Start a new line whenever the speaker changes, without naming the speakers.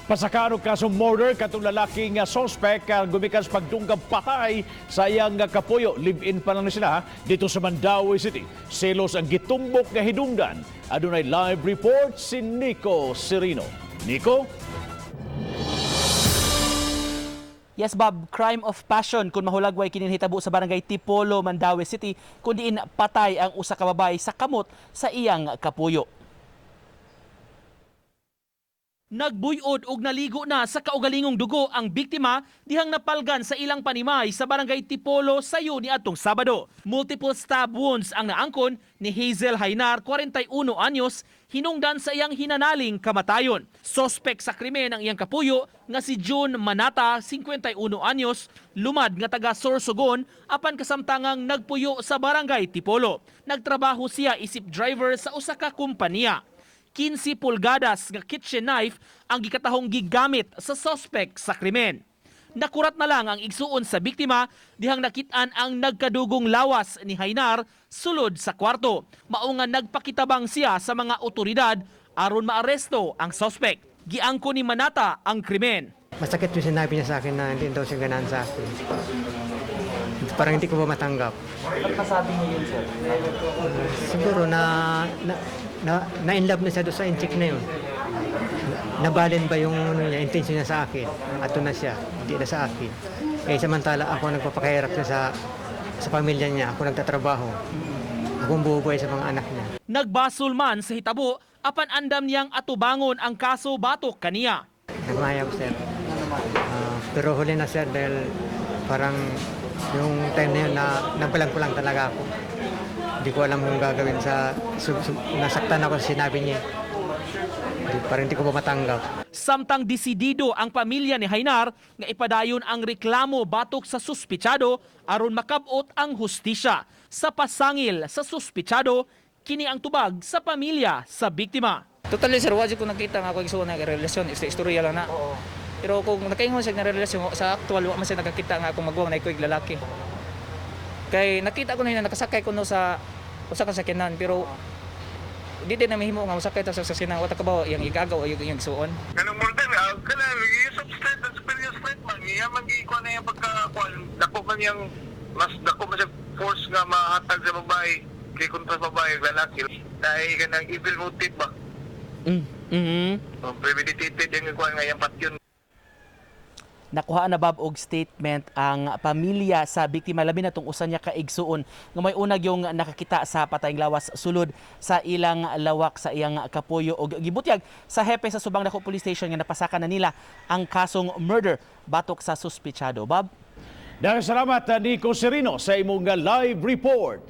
Pasakaan og kasong murder katong lalaki nga suspect gumikan sa pagdunggang patay sa iyang kapuyo. Live-in pa lang ni sila didto sa Mandaue City. Selos ang gitumbok nga hinungdan. Adunay live report si Nico Serino. Nico?
Yes, Bob, crime of passion kung mahulagway kini hitabo sa Barangay Tipolo, Mandaue City, kun diin patay ang usa ka babae sa kamot sa iyang kapuyo. Nagbuyod og naligo na sa kaugalingong dugo ang biktima dihang napalgan sa ilang panimay sa Barangay Tipolo sayo niadtong Sabado. Multiple stab wounds ang naangkon ni Hazel Hainar, 41 anyos, hinungdan sa iyang hinanaling kamatayon. Sospek sa krimen ang iyang kapuyo nga si June Manata, 51 anyos, lumad nga taga Sorsogon apan kasamtangang nagpuyo sa Barangay Tipolo. Nagtrabaho siya isip driver sa usa ka kumpanya. 15 pulgadas nga kitchen knife ang gikatahong gigamit sa suspect sa krimen. Nakurat na lang ang igsuon sa biktima dihang nakit-an ang nagkadugong lawas ni Hainar sulod sa kwarto. Mao nga nagpakitabang siya sa mga otoridad aron maaresto ang suspect. Giangko ni Manata ang krimen.
Masakit yung sinabi niya sa akin na hindi daw siya ganahan sa akin. Parang hindi ko ba matanggap.
Ba't nasabi niya yun, sir?
Siguro na in love na siya doon sa inchik na yun. Nabalin ba yung ano niya, intention niya sa akin? Ato na siya, hindi na sa akin. Eh samantala ako nagpapakahirap siya sa pamilya niya, ako nagtatrabaho. Ako ang bubuhay sa mga anak niya.
Nagbasol man sa hitabo apan andam niyang atubangon ang kaso batok kaniya.
Nagmaya ko, sir. Pero huli na, sir, dahil parang yung time na yun na nabalang ko lang talaga ako. Hindi ko alam kung gagawin sa nasaktan ako sa sinabi niya. Parang hindi ko ba matanggap.
Samtang desidido ang pamilya ni Hainar nga ipadayon ang reklamo batok sa suspitsado aron makabot ang hustisya. Sa pasangil sa suspitsado, kini ang tubag sa pamilya sa biktima.
Totally sir, wa jud ko nakita nga ako igsuon na relasyon, istorya lang na. Pero kung nakaingon siya na relasyon sa actual, wa man siya nakakita nga akong magwang na iko'y lalaki. Kay nakita ko na yun na nakasakay ko no sa usa ka sakyanan, pero di din na mahimo nga mosakay ta sa sakyanan, wa ta kabaw iyang igagaw o iyang igsuon.
Kanang murder, kana use of strength and superior strength man. Iya man gikuha na yung pagka kuan, dako man yang mas dako man siya force nga mahatag sa babae kay kontra sa babae ug lalaki. Dahil kanang evil motive ba? So, premeditated yung kuan nga iyang patyon.
Nakuha na, Bob, og statement ang pamilya sa biktima, labi na tong usa niya ka igsuon nga may unag yung nakakita sa patayng lawas sulod sa ilang lawak sa iyang kapuyo, og gibutyag sa hepe sa Subang Dako Police Station nga napasaka na nila ang kasong murder batok sa suspitsado. Bob.
Daghang salamat, Nico Serino, sa imong live report.